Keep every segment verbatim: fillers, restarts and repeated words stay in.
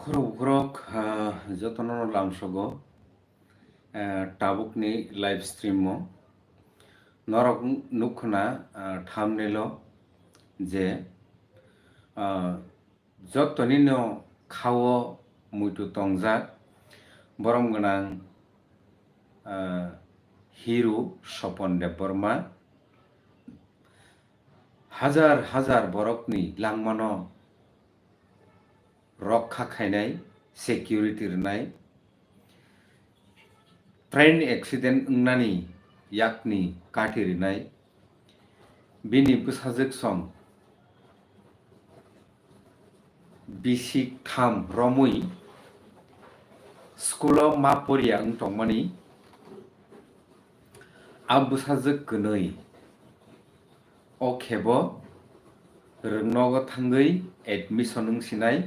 Borok borok, ah, jotono lamsogo, ah, tabukni live stream o. Norok nukkha na, ah, thumbnail o je, ah, jotoni no khao muitu tongjak borom gwnang, ah, hero Sopon Debbarma. Hajar hajar borokni langmano rokha khainai, security rwnai, train accident wngnani yakni kati rwnai, bini bwsajwk song bisik tham romwi school o ma poriya wng tongmani, a bwsajwk kwnwi o khebo rwngnogo thangwi admission wng sinai,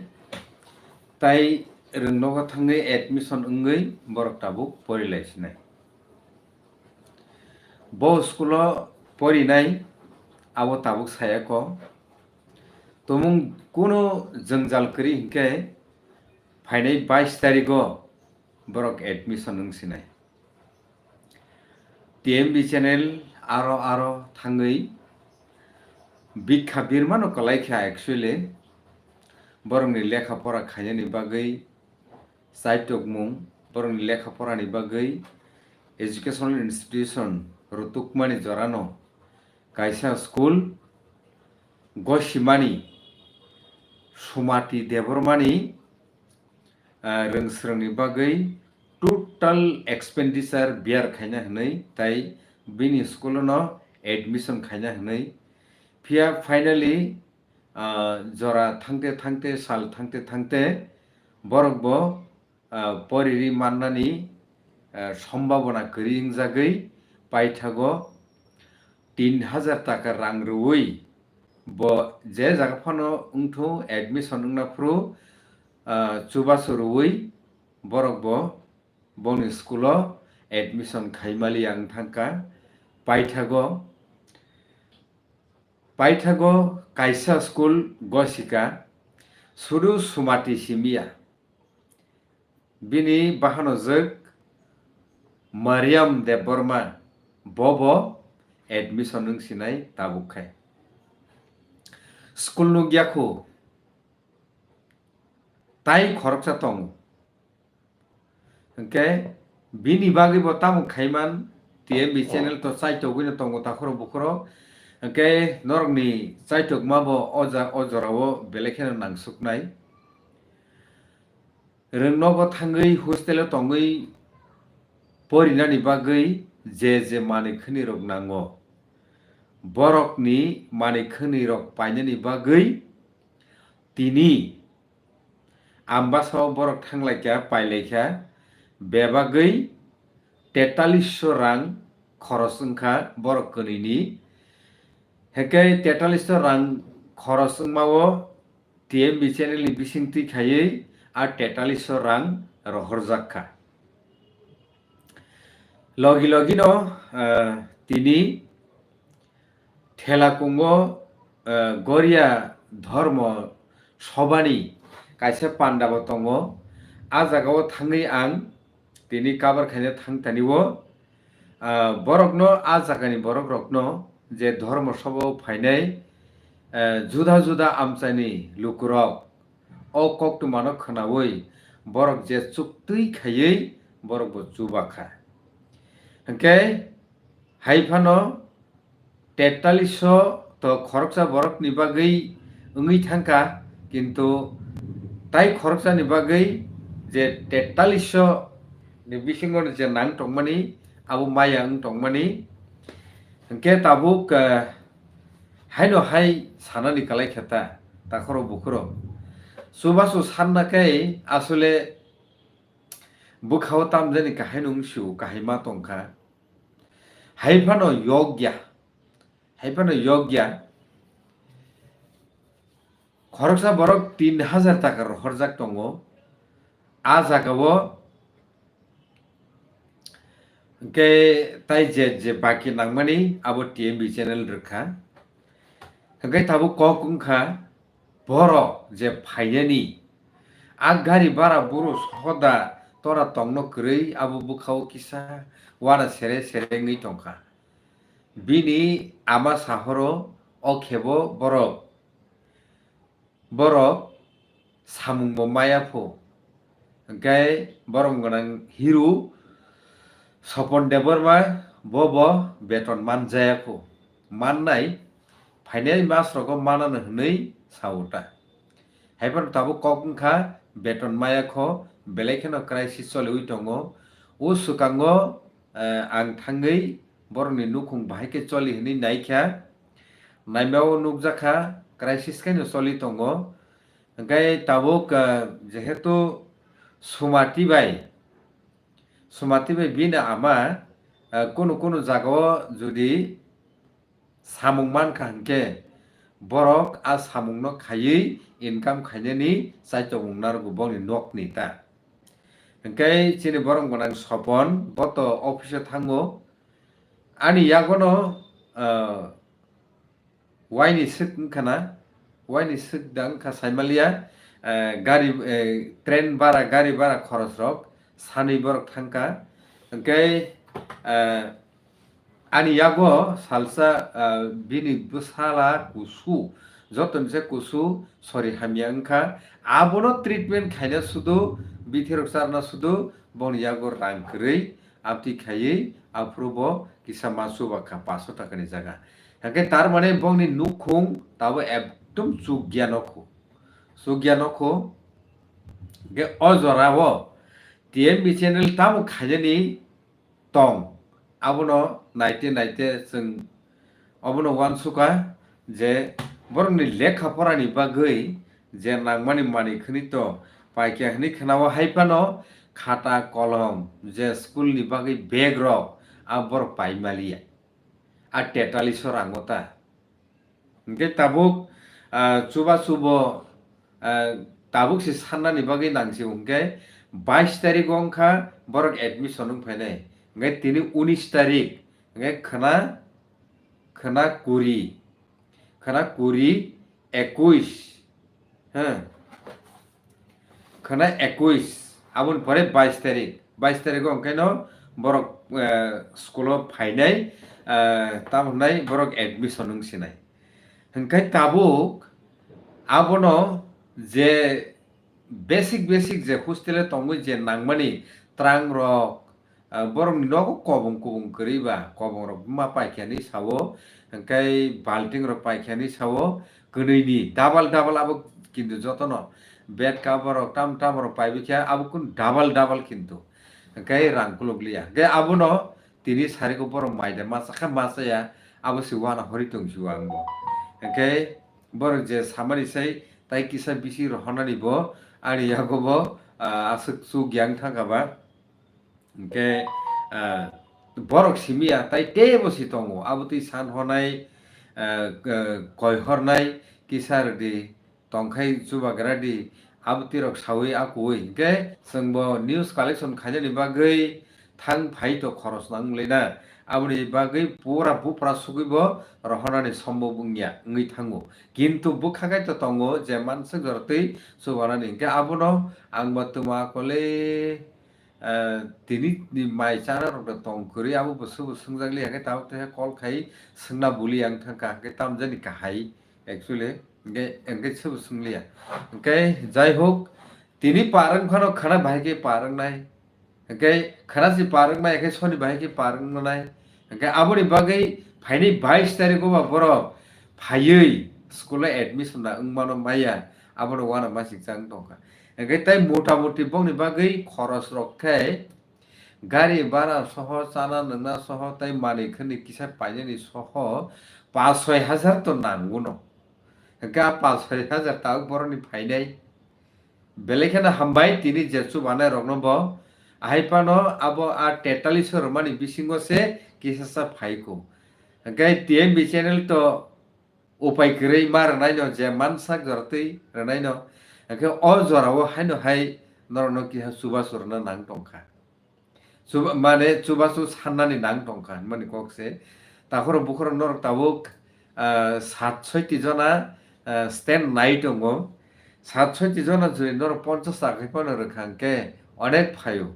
tai rwngnogo thangwi admission wngwi borok tabuk porilai sinai. Bo school o porinai abo tabuk saya ko. Tumung kunu jwngjal kwrwi hinkhe phainai bais tarigo borok admission wng sinai. T M B channel aro aro thangwi bikha birmano kwlai kha actually. Borokni lekha pora khainani bagwi chaitokmung, borokni lekha porani bagwi educational institution rutukmani jorano kaisa school gosimani Sumati Debbarmani, ah, rwngsrwngni bagwi total expenditure bear khaina hwnwi tai bini school-o no admission khaina hwnwi. Phiya finally, ah, jora thangte thangte, sal thangte thangte borok bo, ah, poriri mannani, ah, sombhabona kwrwi wngjagwi paithago tin hajar taka rang rwui bo je jaga phano wngthung admission wngna phuru, ah, chubachu rwui borok bo boni school-o admission khaimaliya wng thangkha. Paithago, paithago kaisa school gosika, sudu Sumati simiya. Bini bahanojwk Mariam Debbarma, bobo admission wng sinai tabuk khai. School nukya khu, tai khoroksa tongo. Hwnkhe bini bagwi bo tamo khaiman, T M B channel to chaitogwi no tongo takhoro bukhoro. Hwnkhe norokni chaitokma bo o ja-, o jorao belai kheno nangsuknai. Rwngnogo thangwi hostel-o tongwi porinani bagwi je je manwi khwnirok nango, borokni manwi khwnirok painani bagwi tini Ambasa o borok thanglaikha, pailaikha, bebagwi tetalisho rang khoros wngkha borok kwnwini. Hwnkhe tetalisho rang khoros wngmao T M B channel ni bisingtwi khaiwi a tetalisho rang rohorjak kha. Logi logino, ah, tini Thelakungo, ah, Goria Dhormo Sobhani kaisa panda bo tongo. A jagao thangwi ang tini kabar khaina thang tanio. Ah, borokno, a jagani borokrokno je Dhormo Sobhao phainai, ah, juda juda amchaini lukurok o koktwmano khwnawi borok je chuktwi khaiwi borok bo chubakha. Hwnkhe hai phano tetalisho to khoroksa borokni bagwi wngwi thangkha, kintu tai khoroksani bagwi je tetalisho ni bisingo je nang tongmani, abo maya wng tongmani. Hwnkhe tabuk, eh, haino hai sanani kwlai khe ta, takhoro bukhoro. Chubachu sanna khe asole bwkhao tamjani kahai nung sio, kahai ma tongkha. Hai phano yokya, hai phano yokya. Khoroksa borok tin hajar taka rohorjak tongo. A jagao hwnkhe tai je, je baki nangmani abo T M B channel rwkha. Hwnkhe tabuk kok wngkha borok je phainani A gari bara buru sohoda tora tongno kwrwi abo bwkhao kisa wana sere sere wngwi tongkha. Bini ama sahoro o khebo borok, borok samungbo maya pho. Hwnkhe borom gwnang hero Sopon Debbarma bobo beton manjaya pho. Mannai phainai masrogo manano hwnwi sao ta. Haiphano tabuk kok wngkha beton maya kho, belai kheno crisis choliwi tongo. O swkango, eh, ang thangwi borokni nukhung bahai khe choli hwnwi naikha. Naimao nukjakha crisis khaino choli tongo. Hwnkhe tabuk, eh, jehetu Sumati bai, Sumati bai bini ama, eh, kunu kunu jagao jodi samung mankha hwnkhe borok a samungno khaiwi income khainani chaitomung narwgo bongni nokni ta. Hwnkhe chini borom gwnang Sopon bo to office o thango. Ani yagono, ah, waini swk wngkha na, waini swk da wngkha saimaliya, ah, gari, eh, train bara, gari bara khorosrok sanwi borok thangkha. Hwnkhe, ah, ani yago salsa, ah, bini bwsala kusu, jotoni se kusu sori hamya wngkha. Abono treatment khaina sudu, bithirok charna sudu, boni yago rang kwrwi, amtwi khaiwi, aphuru bo kisa ma chuba kha paanch sho taka ni jaga. Hwnkhe tar mane bongni nukhung tabo ekdom chukya nokho. Chukya nokho. Hwnkhe o jorao T M B channel tamo khainani tong, abono naite naite chwng obono uansukha je borokni lekha porani bagwi je nangmani manwi khwnwi to paikha hwnwi khwnao, hai phano khata kolom je school ni bagwi bag rok a borok paimaliya, a tetaliso rango ta. Hwnkhe tabuk, ah, chubachu bo, ah, tabuk se sannani bagwi nangsi hwnkhe bais tarikh o wngkha borok admission wng phainai. Hwnkhe tini unis tarikh, hwnkhe khwna, khwna kuri, khwna kuri, ekuis, ha? Khwna ekuis, aboni pore bais tarikh. Bais tarikh o hwnkhe no borok, eh, school o phainai, eh, tamo hwnai borok admission wng sinai. Hwnkhe tabuk abono je basic, basic je hostel o tongwi je nangmani trang rok, ah, borokni nogo kobong kubung kwrwi ba, kobong rok ma paikha hinwi sao, hwnkhe balting rok paikha hinwi sao, kwnwi ni double double abo kintu jotono bed cover rok tam tam rok paibai kha, abo kun double double kintu, hwnkhe rang kuluk liya, hwnkhe abono tini sari khe borok mai da masa khe masa ya, abo se uana hori tong si o ang bo, hwnkhe borok je samani sai tai kisa bisi rohornani bo ani yago bo, ah, aswk chuk yang thangkha ba. Hwnkhe, ah, borok simi ya tai teibo si tongo. Abo twi san hornai, ah, k-, koi hornai kisa rwdi tongkhai chubagra di. Abo twi rok sawi akuwi. Hwnkhe chwng bo news collection khainani bagwi thang phai to khoros nang wnglaina. Aboni bagwi pura bupra sugwi bo rohornani sombo wngya wngwi thango. Kintu bwkha khai to tongo je manswk jora twi chubanani. Hwnkhe abono ang bo twma kole, eh, tini ni mai chana rok no tong kwrwi abo bo swbo swngjak liya khe tabuk tei kol khai swngna buli ang thangkha hwnkhe tamjani kahai actually hwnkhe hwnkhe swbo swngliya hwnkhe jai hok tini parwng phano khana bahai khe parwng nai hwnkhe khana si parwng nai hwnkhe soni bahai khe parwng nai hwnkhe aboni bagwi phaini bais tarikh o ba borok phaiwi school o admission na wngmano maya abono uana masing chang tongkha. Hwnkhe tei mota moti bongni bagwi khoros rok khe gari bara soho, chana nwngna soho tei manwi khwnwi kisa painani soho paanch soi hajar to nango no. Hwnkhe a paanch soi hajar tabuk borokni phainai. Belai kheno hambai tini je chubanai rokno bo. Ahai phano abo a tetaliso rwmani bisingo se kisasa phaikho. Hwnkhe T M B channel to upai kwrwi ma rwnaino je mansak jora twi rwnaino, hwnkhe o jorao haino hai norokno kiha chubachu rwna nang tongkha. Chuba-, mane chubachu sannani nang tongkha hinmani kok se. Takhorok bukhorok norok tabuk, ah, sat soiti jona, ah, stand nai tongo. Sat soi ti jona juri norok ponchas chakri phano rwkha hwnkhe onek phaio.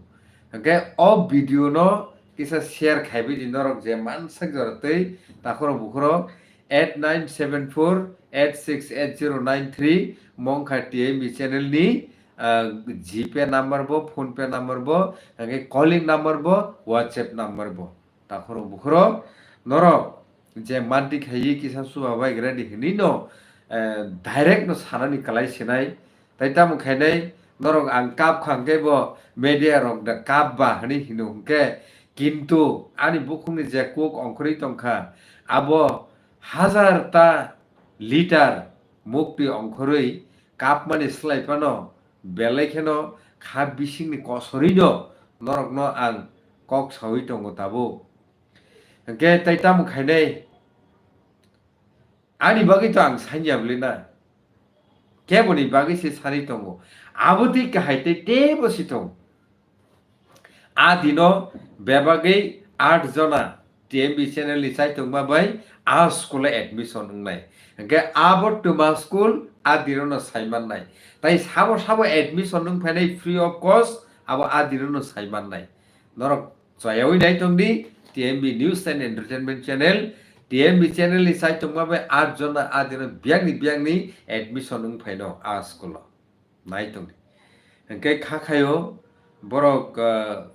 Hwnkhe o video no kisa share khaibai di norok je mansak jora twi takhorok bukhorok eight nine seven four eight six eight zero nine three mongkha T M B channel ni, ah, GPay number bo, PhonePe number bo, hwnkhe calling number bo, WhatsApp number bo. Takhorok bukhorok norok je manti khaiwi kisa chuba bai ready hinwi no, eh, direct no sanani kwlai sinai. Tai tamo khainai norok ang kap kha hwnkhe bo media rok da kap ba hinwi hino hwnkhe, kintu ani bukhukni je kuk ongkhorwi tongkha abo hazar ta litar mukti ongkhorwi kapmani slai phano belai kheno kha bisingni kosorwi no norokno ang kok saui tongo tabuk. Hwnkhe tai tamo khainai? Ani bagwi to ang sanya bwlwi na, keboni bagwi se sani tongo. Abo twi kahai tei tebo si tongo. A dino bebagwi aat jona T M B channel ni chaitokma bai a school o admission wngnai. Hwnkhe abo twma school a dino no sai mannai. Tai sabo sabo admission wng phainai free of cost, abo a dino no sai mannai. Norok chayawi nai tong di, T M B News and Entertainment Channel, T M B channel ni chaitokma bai aat jona a dino biyangni biyangni admission wng phaino a school o. Nai tong di. Hwnkhe kha khaio borok, ah,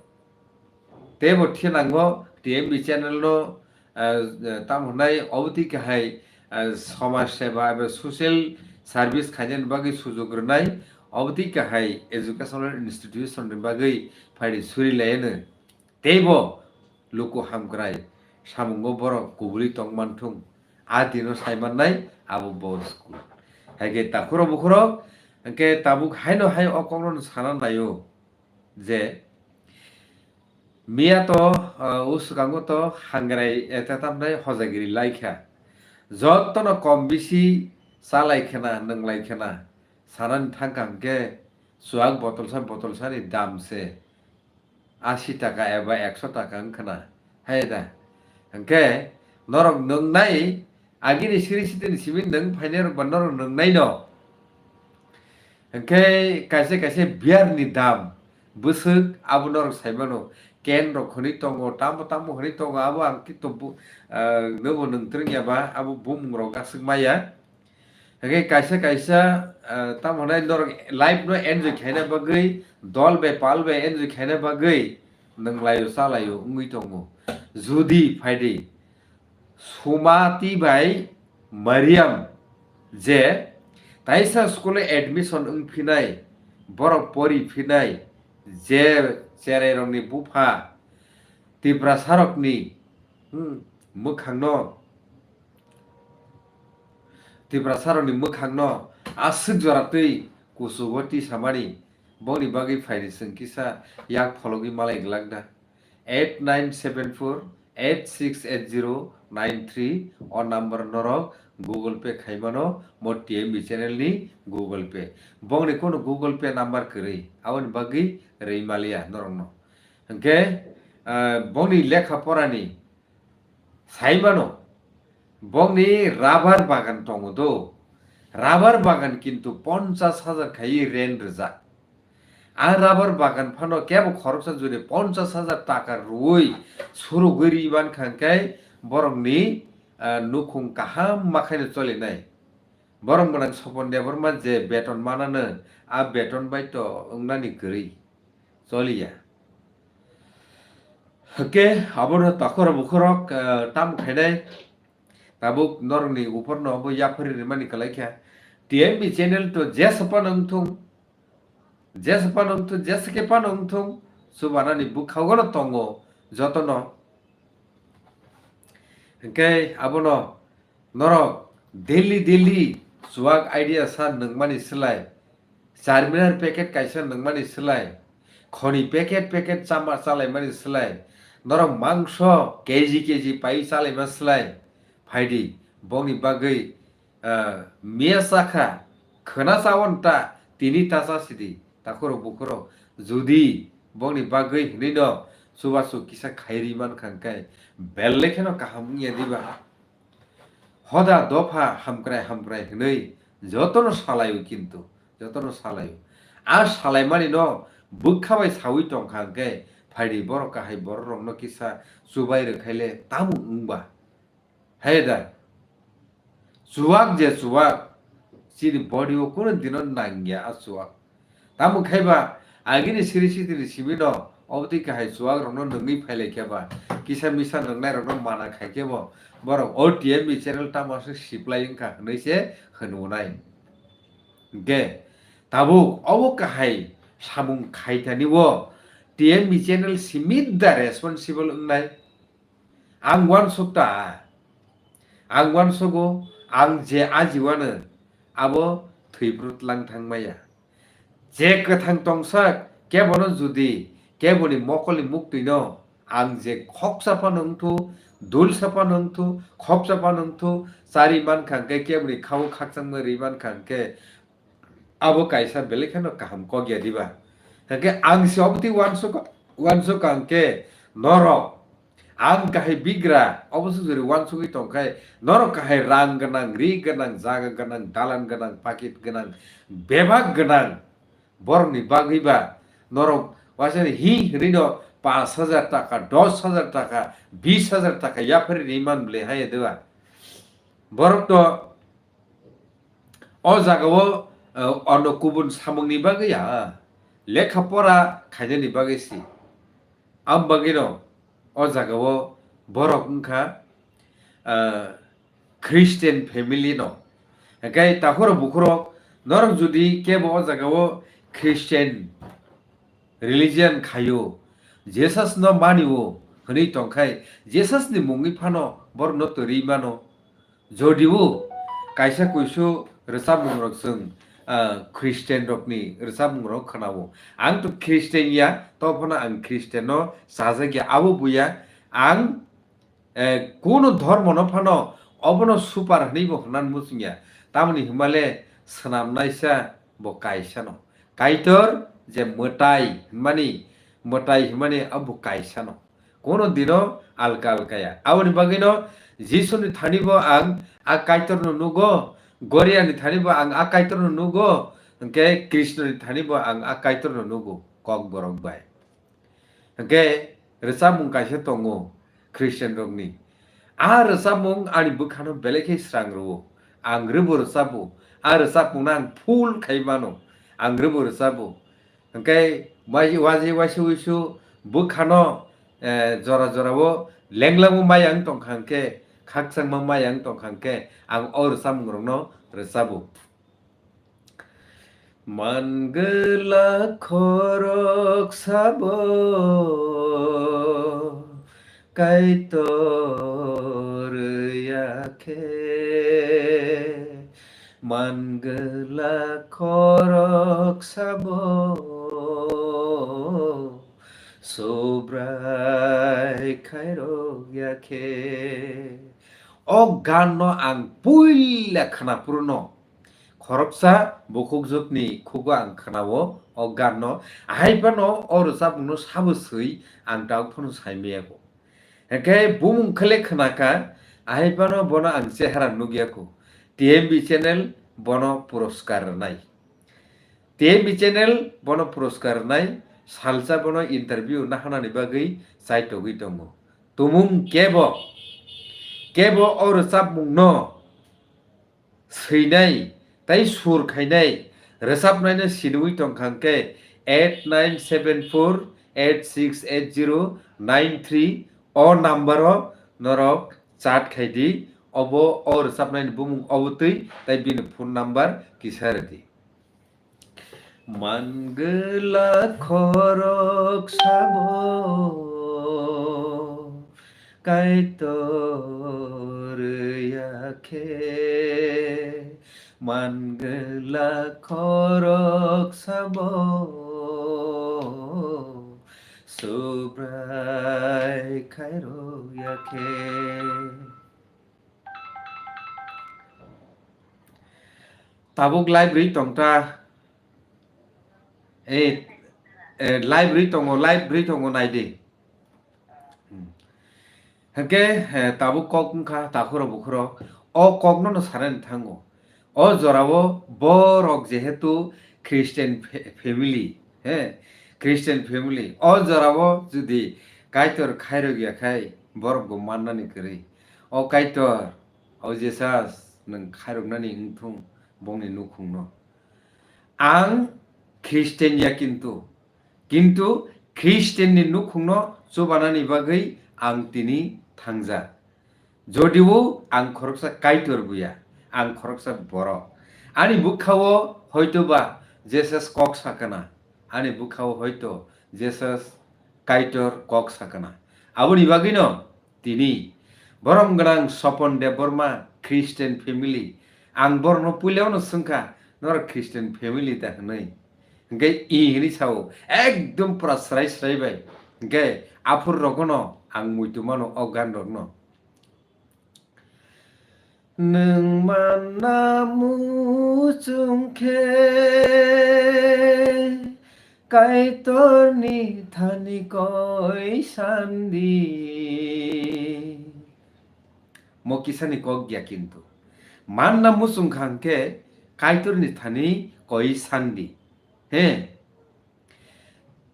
teibo thinango T M B channel no, ah, tamo hwnai obo twi kahai, ah, somaj seba eba social service khainani bagwi sujuk rwnai, obo twi kahai educational institution ni bagwi phaidi suri laiano. Teibo luku hamkrai samungo borok kubuli tong manthung, a dino sai mannai abo bo school. Hai khe takhuro bukhuro hwnkhe tabuk haino hai o kokno sana naio je miya to, ah, o swkango to hangrai eta tamnai hojagiri laikha. Jotono kom bisi chalai khena, nwnglai khena sanani thangkha hwnkhe chuak botolsa botolsani dam se asi taka eba ekso taka wngkha na, hai da? Hwnkhe norok nwngnai, agini siri sitini simi nwng phainai rok ba norok nwngnai no. Hwnkhe kaisa kaisa beer ni dam bwswk abo norok sai mano, can rok hwnwi tongo, tamo tamo hwnwi tongo, abo ang kito bu-, ah, nobo nwng twrwngya ba abo bumung rok aswk maya. Hwnkhe kaisa kaisa, ah, tamo hwnai norok life no enjoy khaina bagwi, dol bai pal bai enjoy khaina bagwi nwnglaio chalaio wngwi tongo. Judi phaidi Sumati bai Mariam je taisa school o admission wng phinai, borok pori phinai, je cherai rokni bupha Tiprasa rokni, hmm, mwkhangno Tiprasarokni mwkhangno aswk jora twi kuchugo tisamani, bongni bagwi phaidi chwng kisa yak phologwi malai glak da. Eight nine seven four eight six eight zero nine three o number norok Google Pay khaimano, mo T M B channel ni Google Pay. Bongni kono Google Pay number kwrwi, aboni bagwi rwi maliya norokno. Hwnkhe, ah, bongni lekha porani sai mano, bongni rabar bagan tongo do. Rabar bagan kintu ponchas hajar khaiwi rent rijak. A rabar bagan phano kebo khoroksa jodi ponchas hajar taka rwui surugwi ri mankha hwnkhe borokni, ah, nukhung kaham ma khaino cholinai. Borok mwnang Sopon Debbarma je beton manano, a beton bai to wngnani kwrwi choliya. Hwnkhe abono takhoro bukhorok, eh, tamo khainai tabuk norokni uporno obo yaphari rimani kwlaikha. T M B channel to jesa phano wngthung, jesa phano wngthung, jesa khe phano wngthung, chubanani bwkhagono tongo jotono. Hwnkhe abono norok daily daily chuak idea sa nungmani slai, charminar packet kaisa nungmani slai, khoni packet packet chama chalaimani slai, norok mangso K G K G pai chalaima slai, phaidi bongni bagwi, ah, miya chakha, khwna chawan ta, tini ta chasidi, takhoro bukhoro, judi bongni bagwi hinwi no chubachu kisa khairi mankha hwnkhe, belai kheno kaham wngya diba? Hoda dopha hamkrai hamkrai hwnwi jotono salaio, kintu Jotono salaio. A salaimani no bwkha bai sawi tongkha hwnkhe, phaidi borok kahai borok rokno kisa chubai rwkhaile tamo wngba? Hai da. Chuwak je chuwak, chini body o kunu dino nangya a chuwak. Tamo khai ba, agini siri sitini simi no, obo twi kahai chuwak rokno nungwi phailai khe ba, kisa misa nungnai rokno mana khai khe bo, borok o T M B channel tamo se siplai wngkha hwnwi se hwnwi nai. Hwnkhe tabuk obo kahai samung khaithani o T M B channel simi da responsible wngnai. Ang uansuk ta, ang uansugo, ang je ajiwano abo thwiphru tlang thangmaya. Je kwthang tongsak kebono judi keboni mokolni muktwino ang je khoksa phano wngthu, dulsa phano wngthu, khopsa phano wngthu, chari mankha hwnkhe keboni khao khakchangma ri mankha hwnkhe abo kaisa belai kheno kaham kok ya diba? Hwnkhe ang se obo twi uansuk, uansuk ang khe norok ang kahai bigra obo se jori uansugwi tongkhai norok kahai rang gwnang, ri gwnang, jaga gwnang, dalan gwnang, pakit gwnang, bebak gwnang borokni bagwi ba norok waisa hi rino pash hajar taka, dos hajar taka, bis hajar taka yapharwi ri man bwle hai diba? Borok to o jagao, eh, ono kubun samungni bagwi ya, lekha pora khainani bagwi si. Am bagwino o jagao borok wngkha, eh, Christian family no. Hwnkhe takhurok bukhurok norok judi kebo o jagao Christian religion khaio, Jesus no manio hwnwi tongkhai, Jesus ni mungwi phano borokno twrwi mano. Jodio kaisa kuisu rwchapmung rok chwng, ah, Christian rokni rwchapmung rok khwnao. Ang to Christian ya, to phano ang Christian no chajak ya, abo buya ang, eh, kunu dhormo no phano obono super hwnwi bo hwnna muchung ya. Tamoni hwnmale swnamnaisa bo kaisa no. Kaitor je mwtai hwnmani, mwtai hwnmani abo kaisa no. Kono dino alka alka ya. Aboni bagwino Jisuni thani bo ang a Kaitorno nugo, Goriani thani bo ang a Kaitorno nugo, hwnkhe Krishnoni thani bo ang a Kaitorno nugo, Kokborok bai. Hwnkhe rwchapmung kaisa tongo Christian rokni. A rwchapmung ani bwkhano belai khe srang rwo. Ang rwbo rwchapo. A rwchapmungno ang full khai mano. Ang rwbo rwchapo. Hwnkhe mai-, waji waisa wisu bwkhano, eh, jora jorao lenglangma mai ang tongkha hwnkhe, khakchangma mai ang tongkha hwnkhe, ang o rwchapmungrokno rwchabo. Man gwla khorok sabo Kaitor ya khe, man gwla khorok sabo Subrai khairok ya khe. O ganno ang puila khwnaphuru no khoroksa bukhukjwkni khugo ang khwnao o ganno. Ahai phano o rwchapmungno sabo swi ang tabuk phano saimaya kho. Hwnkhe bumung khle khwnakha, ahai phano bono ang chehara nukya kho. T M B channel bono puroskar rwnai. T M B channel bono puroskar rwnai, salsa bono interview nahanani bagwi chaitogwi tongo. Tumung kebo, kebo o rwchapmungno swinai tei sur khainai rwchapnaino sinwi tongkha hwnkhe eight nine seven four eight six eight zero nine three o number o norok chat khai di, obo o rwchapnaini bumung obo twi tei bini phone number kisa rwdi. Man gwla khorok sabo Kaitor ya khe, man gwla khorok sabo Subrai khairok ya khe. Tabuk live rwi tongta. Eh, eh, live rwi tongo, live rwi tongo, naidi. Hmm. Hwnkhe, eh, tabuk kok wngkha takhuro bukhuro. O kokno no sanani thango. O jorao borok jehetu Christian fa-, family, he, Christian family. O jorao jodi Kaitor khairok ya khai, borok bo mannani kwrwi. O Kaitor, o Jesus, nwng khairoknani wngthung bongni nukhungno. Ang Christian ya kintu, kintu Christian ni nukhungno chubanani bagwi ang tini thangjak. Jodio ang khoroksa Kaitor buya, ang khoroksa borok. Ani bwkhao hoitoba Jesus kok sakana, ani bwkhao hoito Jesus Kaitor kok sakana. Aboni bagwino tini borom gwnang Sopon Debbarma Christian family. Ang borokno puilano swngkha, "Norok Christian family da?" hwnwi. Hwnkhe i hwnwi sao, ekdom pura srai srai bai. Hwnkhe aphuru rokno ang muitu mano o gan rokno. Nwng manna muchung khe Kaitorni thani koi sandi. Mo kisani kok ya kintu. Manna muchung kha hwnkhe Kaitorni thani koi sandi. He.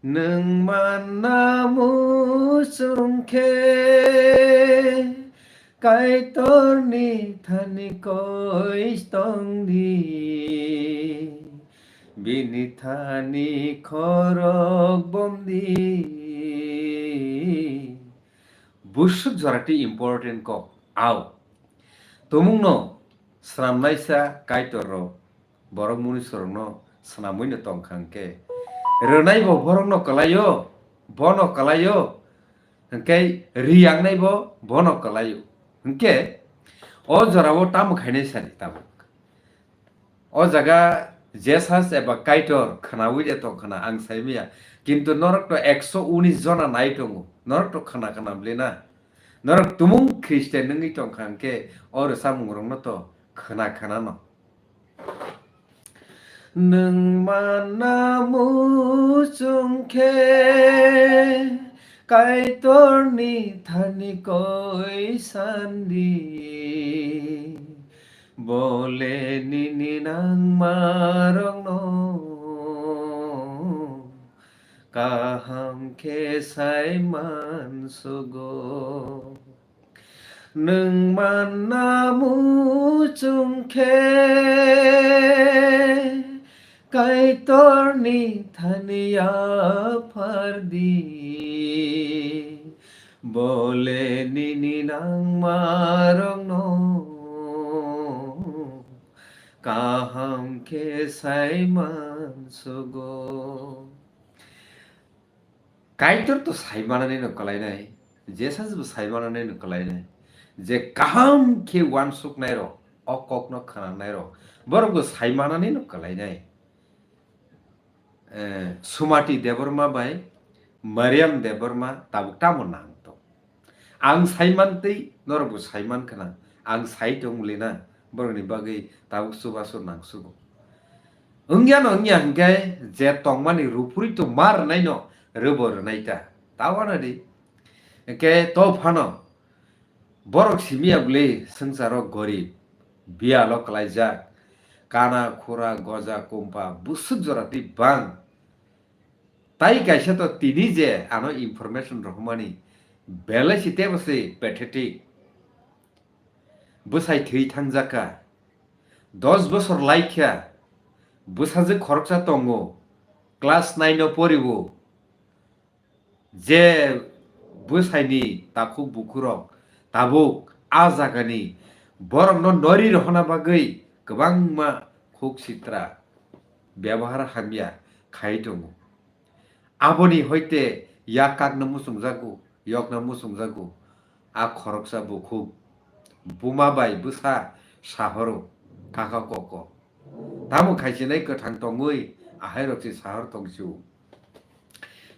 Nwng manna muchung khe Kaitorni thani koi tongdi. Bini thani khorok bomdi. Busuk jorati important kok. Au. Tumungno swnamnaisa Kaitor rok borok munusurokno swnamwino tongkha hwnkhe, rwnaibo borokno kwlaio, bono kwlaio, hwnkhe riyangnaibo bono kwlaio. Hwnkhe o jorao tamo khainai sadi tabuk. O jaga Jesus eba Kaitor khwnawi de tongkhana ang saimaya, kintu norok to ekso unis jona nai tongo, norok to khwna khwna bwle na? Norok tumung Christian wngwi tongkha hwnkhe o rwchapmungrokno to khwna khwna no. Nwng manna muchung khe Kaitorni thani koi sandi, bole nini nangmarokno kaham khe sai mansugo. Nwng manna muchung khe Kaitorni thani yaphardi, bole nini nangmarokno kaham khe sai mansugo. Kaitor to sai manani no kwlainai, Jesus bo sai manani no kwlainai, je kaham khe uansuknai rok, o kok no khwnangnai rok, borok bo sai manani no kwlainai. Eh, Sumati Debbarma bai Mariam Debbarma tabuk tamo nang tong? Ang sai mantwi norok bo sai man khna, ang sai tong muli na, borokni bagwi tabuk chubachu nangsugo. Wngya no wngya hwnkhe je tongmani rupuri to ma rwnai no rwbo rwnai ta, ta uanadi. Hwnkhe to phano borok simi ya bwle swngcharo gorib, biyalo kwlaijak, kana, khura, goja, kumpa, busuk jora twi bang. Tai kaisa to tini je ano information rohormani belai se tebo se pathetic. Bwsai thwi thangjak kha. Dos bosor lai kha. Bwsajwk khoroksa tongo. Class nine o poriwo. Je bwsaini takhuk bukhurok tabuk a jagani borokno nori rohorna bagwi kwbangma khuk sitra byabohar hamya khai tongo. Aboni hoite yak kakno muchungjago, yokno muchungjago. A khoroksa bukhuk buma bai bwsa sahoro kaka koko. Tamo khaisinai kwthang tongwi ahairok se sahor tongsiu.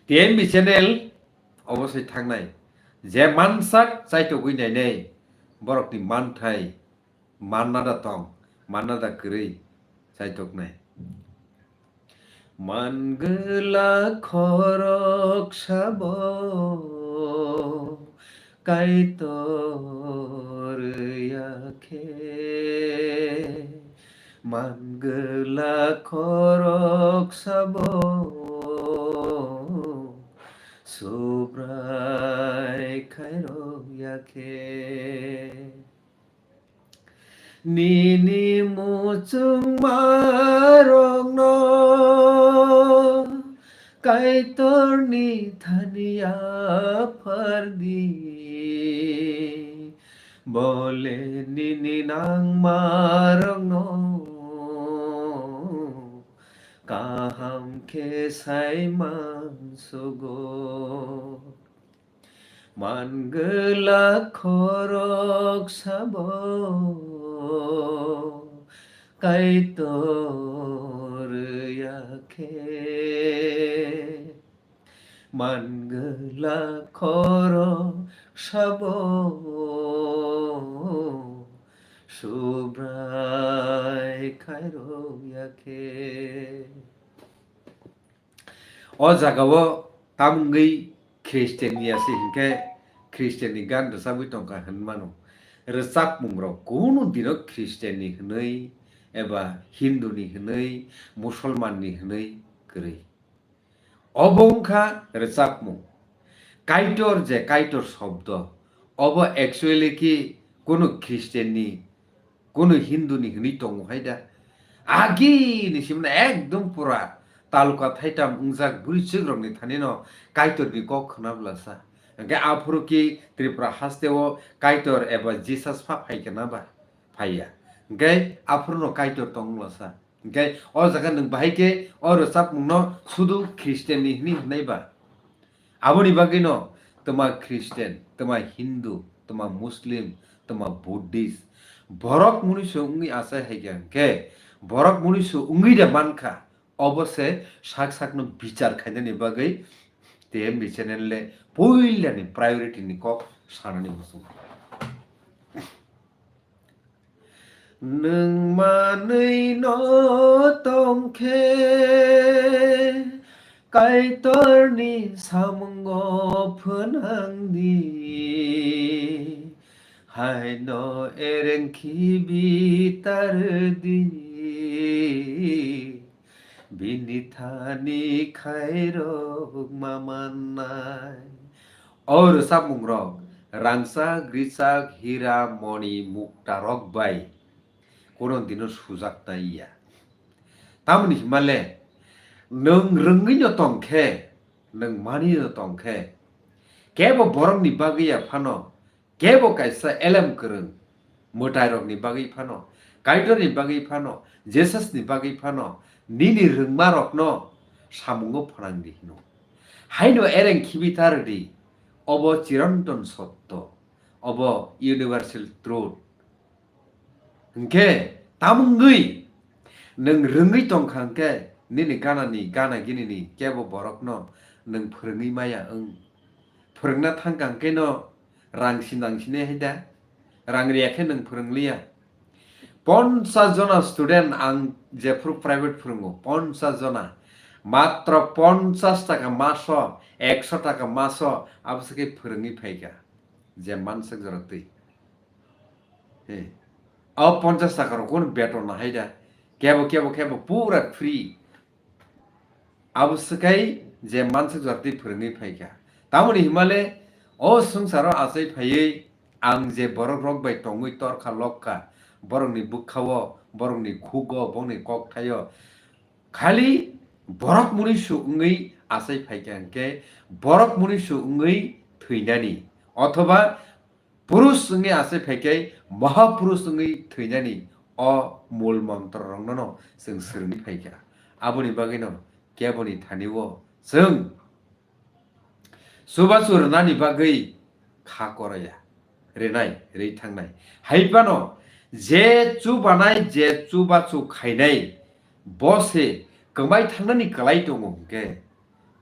T M B channel obosoi thangnai. Je mansak chaitogwi nainai borokni manthai manna da tong, manna da kwrwi chaitoknai. Mangwla khorok sabo Kaitor ya khe, Mangwla khorok sabo Subrai khairok yakhe. Nini muchungmarokno Kaitorni thani yaphardi. Bole nini nangmarokno kaham khe saimansugo. Mangwla khorok sabo Kaitor yakhe. Mangwla khorok sabo Subrai khairok yakhe. O jagao tamungwi Christian ni asi hinkhe Christian ni gan rwchapwi tongkha hinmano. Rwchapmung rok kunu dino Christian ni hinwi eba Hindu ni hinwi, Musulman ni hinwi kwrwi. Obo wngkha rwchapmung. Kaitor je Kaitor shobdo, obo actually ki kunu Christian ni, kunu Hindu ni hwnwi tongo hai da. Agi ni simna ekdom pura taluka thaitam wngjak bwrwi chwk rok ni thani no Kaitor ni kok khwna bwlasa. Hwnkhe aphuru ki Tripura haste o Kaitor eba Jesus pha phai khe na ba? Phaiya. Hwnkhe aphuru no Kaitor tong bwlasa. Hwnkhe o jaga nwng bahai khe o rwchapmung no sudu Christian ni hwnwi hwnai ba? Aboni bagwi no twma Christian, twma Hindu, twma Muslim, twma Buddhist, borok munisu wngwi achai hai khe, hwnkhe borok munisu wngwi de mankha, obo se sak sakno bichar khainani bagwi T M B channel le puilani priority ni kok sanani muchungo. Nwng manwi no tong khe Kaitorni samungo phwnang di, haino ereng khibi tar di, bini thani khairok ma mannai. O rwchapmung rok rangchak, richak, hira, moni, mukta rok bai kono dino sujak nai ya. Tamoni himale nwng rwngwi no tong khe, nwng mani no tong khe, kebo borok ni bagwi ya phano, kebo kaisa elem kwrwng mwtai rok ni bagwi phano, Kaitor ni bagwi phano, Jesus ni bagwi phano, nini rwngma rok no samungo phwnang di hino. Haino ereng khibi tar di, obo chirantan sotto, obo universal truth. Hwnkhe tamungwi nwng rwngwi tongkha hwnkhe nini ganani, gana ginini kebo borokno nwng phwrwngwi maya wng. Phwrwngna thangkha hwnkhe no rang sinang sine hai da? Rang riya khe nwng phwrwngliya. Ponchas jona student ang jephru private phwrwngo, ponchas jona. Matro ponchas taka maso, ekso taka maso, abo se khe phwrwngwi phaikha. Je manswk jora twi. He. O ponchas taka rok kono beton no hai da. Kebo, kebo, kebo pura free. Abo swkai je manswk jora twi phwrwngwi phaikha. Tamoni himale o swngcharo achai phaiwi ang je borok rok bai tongwi torkha lokha, borokni bwkhao, borokni khugo, borokni kokthaio, khali borok munisu wngwi achai phaikha hwnkhe borok munisu wngwi thwinani, othoba purush wngwi achai phaikhai mahapurush wngwi thwinani o mul montro rokno no chwng swrwngwi phaikha. Aboni bagwino keboni thani o chwng chubachu rwnani bagwi kha koraya, rwnai, rwi thangnai. Hai phano je chubanai, je chubachu khainai, bo se kwmai thangnani kwlai tongo hwnkhe,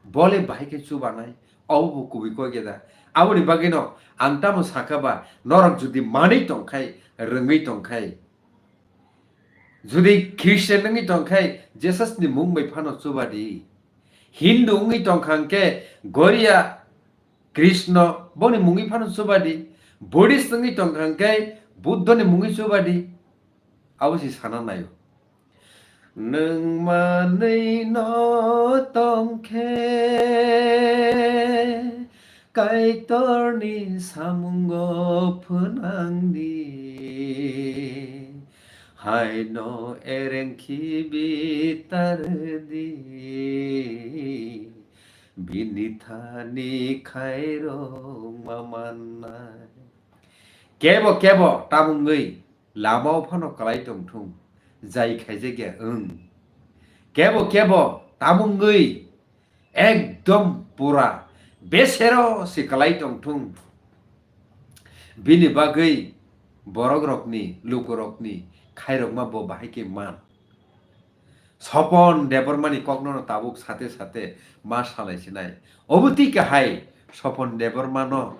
bo le bahai khe chubanai, obo bo kubui kok ya da? Aboni bagwino ang tamo sakha ba, norok jodi manwi tongkhai, rwngwi tongkhai, jodi Christian wngwi tongkhai, Jesus ni mung bai phano chuba di. Hindu wngwi tongkha hwnkhe Goria Krishna boni mungwi phano chuba di. Buddhist wngwi tongkha hwnkhe Buddha ni mungwi chuba di. Abo se sana naio. Nwng manwi no tong khe, Kaitorni samungo phwnang di, haino ereng khibi tar di, bini thani khairokma mannai. Kebo kebo tamungwi lamao phano kwlai tongthung, jai khaijakya wng. Kebo kebo tamungwi ekdom pura besero se kwlai tongthung, bini bagwi borokrokni, lukurokni khairokma bo bahai khe man. Sopon Debbarmani kokno tabuk sate sate ma salai sinai. Obo twi kahai Sopon Debbarmano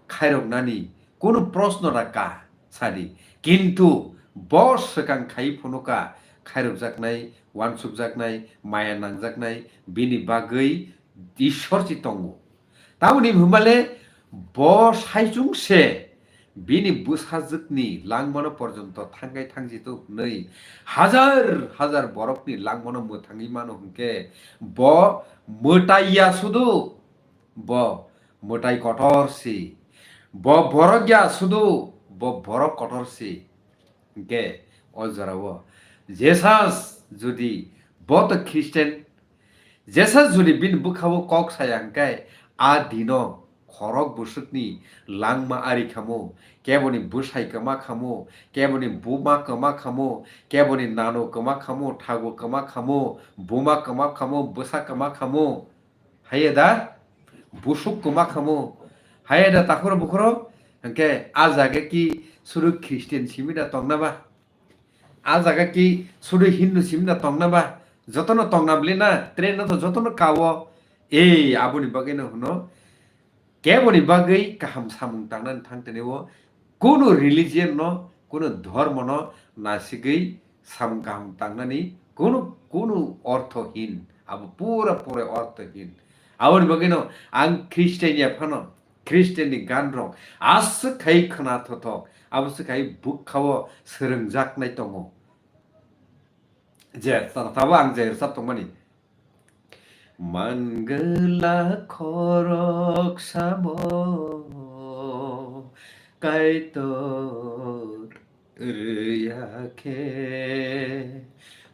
khairoknani kunu proshno da ka sadi. Kintu bo swkang khai phunuka khairokjaknai, wansukjaknai, maya nangjaknai, bini bagwi Ishwar si tongo. Tamoni hwnmale bo saichung se bini bwsajwkni langmano porjonto thangkai thangjitu hwnwi hajar hajar borokni langmano mwthangwi mano hwnkhe bo mwtai ya sudu, bo mwtai kotor si, bo borok ya sudu, bo borok kotor si. Hwnkhe o jorao Jesus jodi bo to Christian, Jesus jodi bini bwkhao kok saya hwnkhe a dino khorok bwswkni langma ari khamo, keboni bwsai kwma khamo, keboni buma kwma khamo, keboni nano kwma khamo, thago kwma khamo, buma kwma khamo, bwsa kwma khamo. Haiya da busuk kwma khamo, haiya da takhoro bukhoro, hwnkhe a jaga ki suru Christian simi da tongna ba? A jaga ki suru Hindu simi da tongna ba? Jotono tongna bli na, train no to jotono kawo. Ei, aboni bagwi no hwno, keboni bagwi kaham samung tangnani thang tini o, kunu religion no, kunu dhormo no nasigwi samung kaham tangnani kunu, kunu ortho hin, abo pura pura ortho hin. Aboni bagwi no ang Christian ya phano, Christian ni gan rok aswk khai khna thothok, abo swk khai bwkha o swrwngjaknai tongo. Je, ta-, tabo ang je rwchap tongmani. Mangala khorok samo Kaitor rwya khe,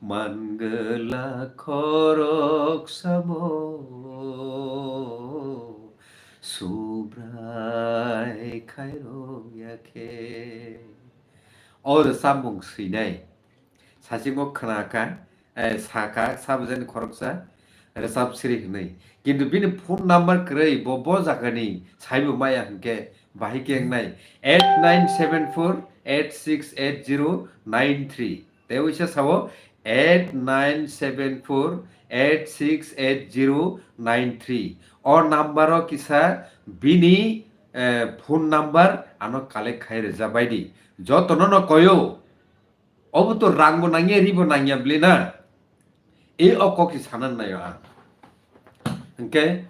mangala khorok samo Subrai khairok ya khe. O rwchapmung swinai. Sachimo khna kha, eh, sa kha, sabjani khoroksa, rwchap siri hwnwi. Kintu bini phone number kwrwi, bo, bo jagani saibo maya hwnkhe, bahai khe wngnai, eight nine seven four eight six eight zero nine three. Tei uisa sao, eight nine seven four eight six eight zero nine three. O number o kisa bini, eh, phone number ano collect khai rwjabai di. Jotono no koyo. Obo to rangbo nangya, ribo nangya bli na. E o kokti sana naio ang. Hwnkhe,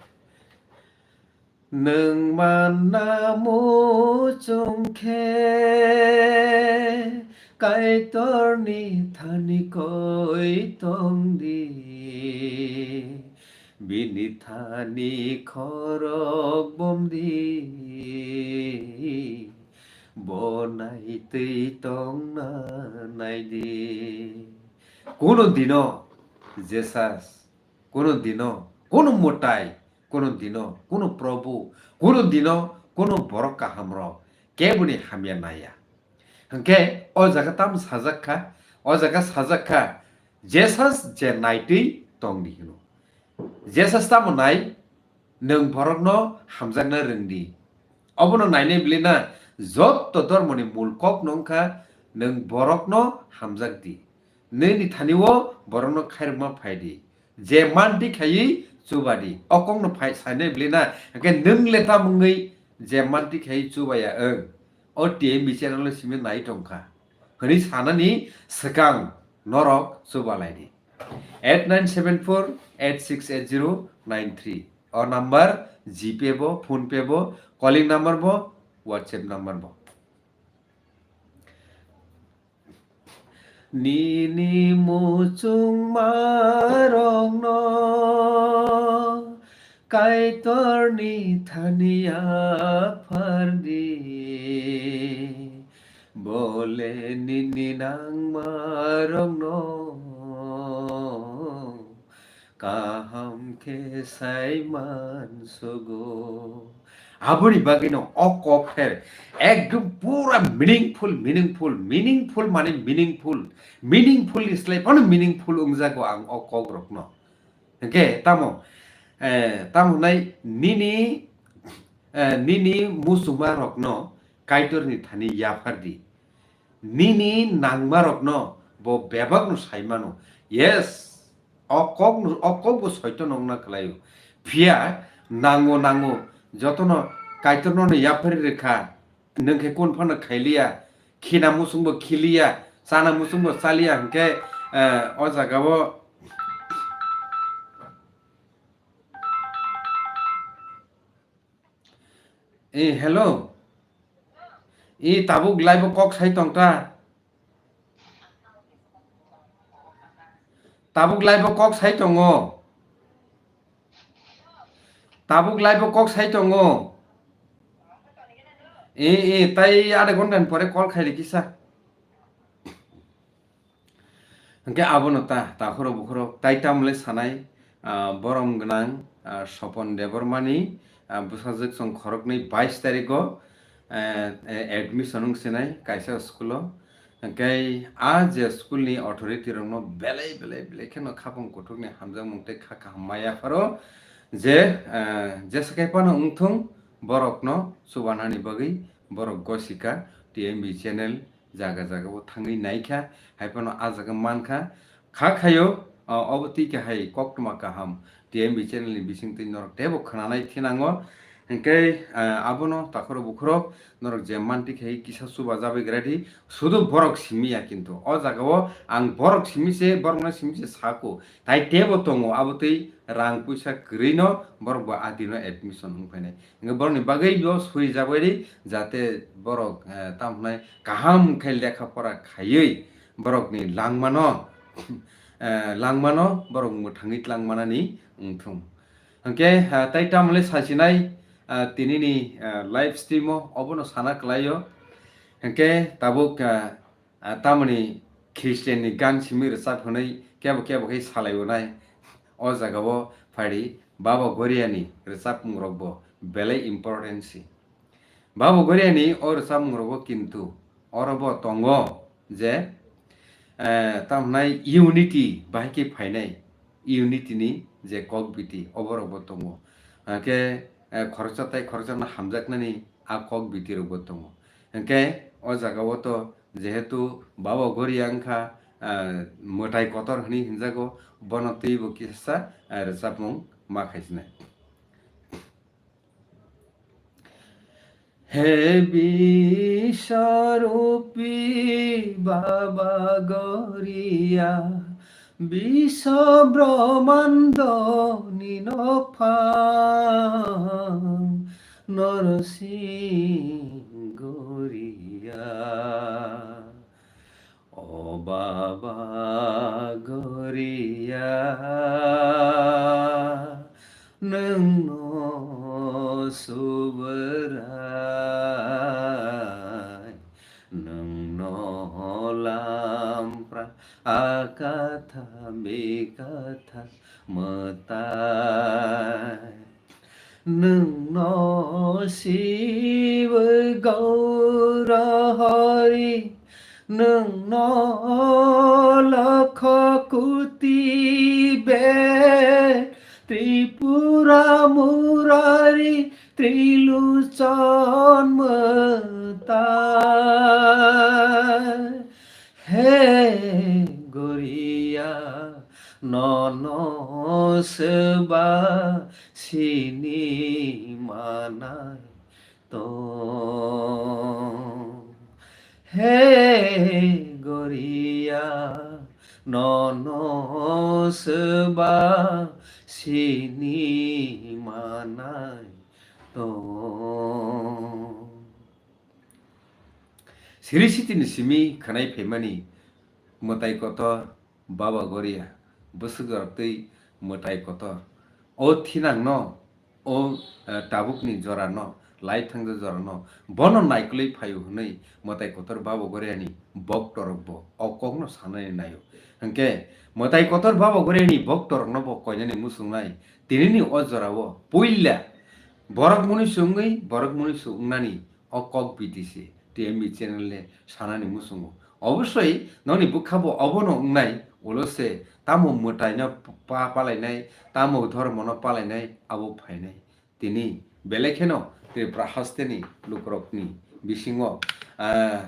nwng manna muchung khe, Kaitorni thani koi tong di. Bini thani khorok bom di. Bo naitwi tongna naidi. Kunu dino Jesus, kunu dino, kunu mwtai, kunu dino, kunu Probhu, kunu dino, kunu borok kahamrok keboni hamya naiya. Hwnkhe o jaga tamo sajak kha, o jaga sajak kha, Jesus je naitwi tongdi hino. Jesus tamo nai, nwng borokno hamjakna rwngdi. Obono nainai bwlwi na, jotto dhormoni mul kok no wngkha, nwng borokno hamjakdi. Nini thani-o borokno khairokma phaidi. Je manti khaiwi chubadi. O kokno phai sainai bwlwi na, hwnkhe nwng le tamo wngwi je manti khaiwi chubaya wng. O T M B channel-o simi nai tongkha. Hwnwi sanani swkang norok chubalaidi. Eight nine seven four eight six eight zero nine three. O number GPay bo, PhonePe bo, calling number bo, WhatsApp number bo. Nini muchungmarokno Kaitorni thani yaphardi, bole nini nangmarokno kaham khe saimansugo. Aboni bagwino o kok pher ekdom pura meaningful, meaningful, meaningful mane meaningful, meaningful ni slai phano meaningful wngjago ang o kokrokno. Hwnkhe tamo, eh, tamo hwnai nini, eh, nini muchungmarokno Kaitorni thani yaphardi. Nini nangmarokno bo bebakno saimano. Yes, o kokno, o kokbo soitono wngna kwlaio. Phiya nango, nango, jotono Kaitorno yapharwi rwkha. Nwng khe kun phano khailiya, khina muchungbo khiliya, chana muchungbo chaliya, hwnkhe, eh, o jagao, eh, hello. Eh, tabuk live o kok sai tong ta? Tabuk live o kok sai tongo? Tabuk live o kok sai tongo? Eh, eh, tai adha ghonta ni pore call khai ri kisa. Hwnkhe abono ta, takhorok bukhorok, tai tamle sanai, ah, borom gwnang, ah, Sopon Debbarmani, ah, bwsajwk chwng khoroknwi bais tarigo, eh, eh, admission wng sinai kaisa school o. Hwnkhe a je school ni authority rokno belai, belai, belai kheno khapang kuthukni hamjakmung tei kha kaham ma yapharo je, eh, jesa khai phano wngthung borokno chubanani bagwi borok gosika T M B channel jaga jaga o thangwi naikha, hai phano a jaga mankha. Kha khayo, o, obo twi khe hai koktwma kaham T M B channel ni bisingtwi norok teibo khwnanai thinango. Hwnkhe, eh, abono takhorok bukhorok norok je manti khai kisa chuba jabwi gra di, sudu borok simi ya kintu. O jaga o ang borok simi se, borok no simi se sako. Tai teibo tongo, abo twi rang puisa kwrwi no borok bo a dino admission wng phainai. Hwnkhe borokni bagwi bo suri jagwi ri, jate borok, eh, tamo hwnai kaham khe lekha pora khaiwi borokni langmano, eh, langmano borok mwthangwi tlangmanani wngthung. Hwnkhe, eh, tai tamle sasinai, eh, tinini, eh, live stream o obono sana kwlaio. Hwnkhe tabuk, eh, Ah, tamoni Christian ni gan simi rwchap hwnwi kebo kebo khe salai o nai. O jaga o phai di, Baba Goria ni rwchapmung rok bo belai important si. Baba Goria ni o rwchapmung rogo kintu oro bo tongo je, eh, tamo hwnai unity bahai khe phainai, unity ni je kok biti obo rok bo tongo. Hwnkhe, eh, khoroksa tai khoroksa no hamjaknani a kok biti rok bo tongo. Hwnkhe o jaga o to jehetu Baba Goria wngkha, ah, mwtai kotor hwnwi hinjago, bono twibo kisa, ah, rwchapmung ma khaisinai. He Biswarupi Baba Goria, Biswa Brahmando ni nokphang Norsing Goria. O Baba Goria, nwng no Subrai, nwng no Lampra, Akatha Bikatha Mwtai. Nwng no Shiva Gaura Hari, nwng no Lakha Koti Bed, Tripura Murari, Triluchan Mwtai. He Goria, nono swba sini manai tong. He Goria, nono swba sini manai tong. Siri sitini simi khwnai phaimani Mwtai kotor, Baba Goria, bwswk jora twi mwtai kotor. O thinangno, o, eh, tabukni jorano, lai thangjak jorano, bono naikolwi phaio hwnwi mwtai kotor Baba Goriani boktorokbo o kokno sanani naio. Hwnkhe mwtai kotor Baba Goriani boktorokno bo koinani muchungnai, tinini o jorao puila borok mwnwi se wngwi borok mwnwi se wngnani o kok B T C T M B channel le sanani muchungo. Obosoi nokni bwkha bo obono wngnai, ulo se tamo mwtaino pa-, palainai, tamo dhormono palainai, abo phainai. Tini belai kheno Tripura hasteni lukurokni bisingo, ah,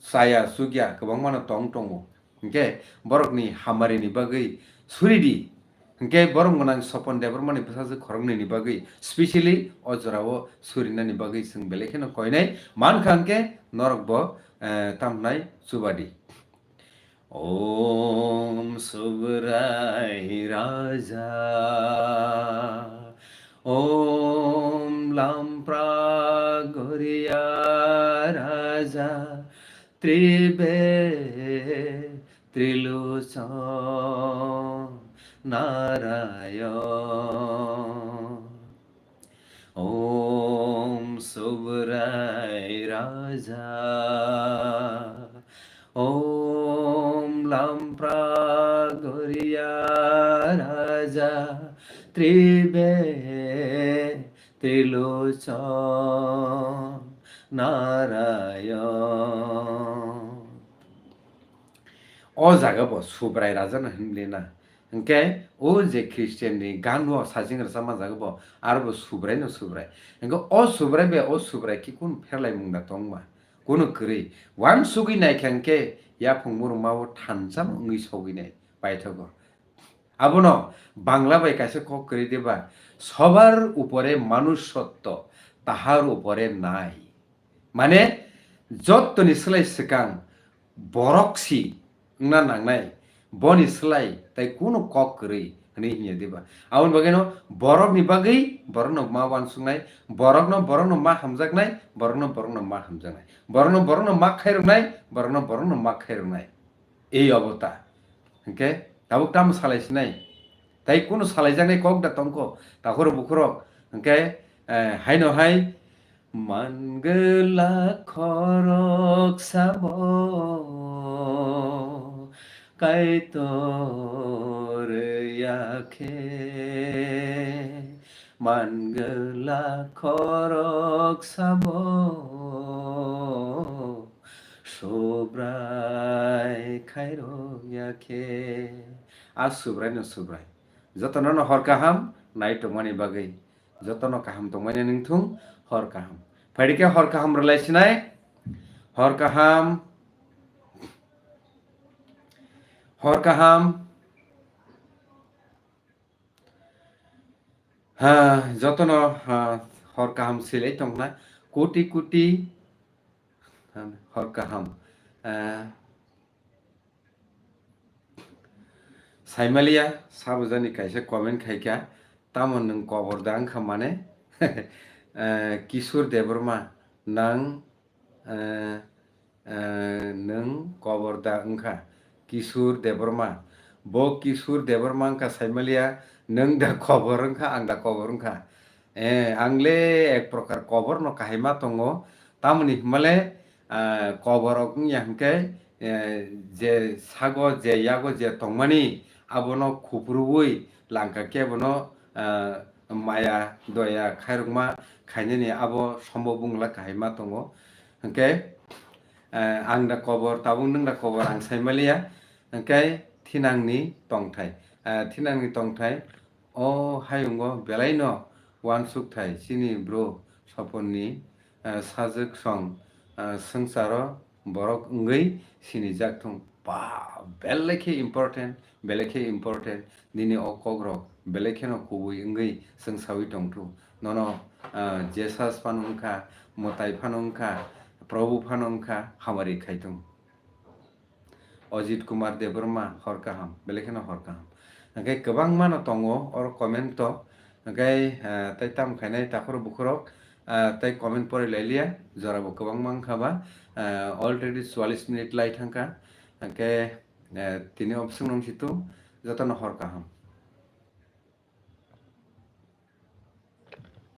chaya chukya kwbangmano tong tongo. Hwnkhe borokni hamarini bagwi suridi. Hwnkhe borok gwnang Sopon Debbarmani bwsajwk khoroknwini bagwi, specially o jorao surinani bagwi chwng belai kheno koinai mankha, hwnkhe norokbo, eh, tamhnai chubadi. Om Subrai Raja, Om Lampra Goria Raja, Tribe Trilochon Narayon. Om Subrai Raja, Om Lampra Goria Raja, Tribe Trilochon Narayon. O jaga bo Subrai Raja no hinlina. Hwnkhe o je Christian ni gan o sajing rwchapma jaga bo, aro bo Subrai no Subrai. Hwnkhe o Subrai bai o Subrai khe kunu pherlaimung da tongma? Kunu kwrwi. Wansugwi naikha hwnkhe yaphang murungma o thansa wngwi sogwi nai paithago. Abono Bangla bai kaisa kok kwrwi diba, "Sobar upore manush sotto, tahar upore nai." Mane, jottoni slai swkang borok si wngna nangnai, boni slai tai kunu kok kwrwi hwnwi himya diba? Aboni bagwino borokni bagwi borokno ma wansuknai, borokno borokno ma hamjaknai, borokno borokno ma hamjaknai, borokno borokno ma khairoknai, borokno borokno ma khairoknai. Ei obota. Hwnkhe tabuk tamo salai sinai? Tai kunu salaijaknai kok da tongkho, takhorok bukhorok? Hwnkhe, eh, haino hai, "Mangwla khorok sabo Kaitor yakhe, mangwla khorok sabo Subrai khairok yakhe." A Subrai no Subrai. Jotono no hor kaham nai tongmani bagwi. Jotono kaham tongmani ningthung, hor kaham. Phaidi khe hor kaham rwlai sinai. Hor kaham. Hor kaham. Ha, jotono, ha, hor kaham silai tongna. Koti koti, ha, hor kaham. Ah, Saimaliya, sabujani kaisa comment khaikha, "Tamo nwng kobor da wngkha mane?" Eh, Kishore Debbarma, nang, eh, eh, nwng kobor da wngkha? Kishore Debbarma, bo Kishore Debbarma wngkha Saimaliya, nwng da kobor wngkha, ang da kobor wngkha? Eh, ang le ek prokar kobor no kahai ma tongo, tamoni hwnmale, ah, koborok wngya hwnkhe, eh, je sago, je yago, je tongmani, abono khupruwi langkha khe bono, ah, maya, doya khairokma khainani abo sombo bungla kahai ma tongo. Hwnkhe, eh, ang da kobor, tabuk nwng da kobor, ang saimaliya. Hwnkhe thinangni tongthai, eh, thinangni tongthai, o hayungo belaino wansukthai chini bro Soponni, eh, sajwk song, eh, swngcharo borok wngwi sinijak thung. Ba, belai khe important, belai khe important. Nini o kokrok belai kheno kubui wngwi chwng sawi tongthu. Nono, eh, Jesus phano wngkha, mwtai phano wngkha, Probhu phano wngkha, hamari khai thung. Ajit Kumar Debbarma, hor kaham, belai kheno hor kaham. Hwnkhe kwbangma no tongo oro comment o. Hwnkhe, ah, tei tam khainai takhorok bukhorok, ah, tei comment pori lai liya, jora bo kwbangma wngkha ba, ah, already chualis minute lai thangkha. Hwnkhe, Eh, tini o bwswk nung si tung, jotono hor kaham.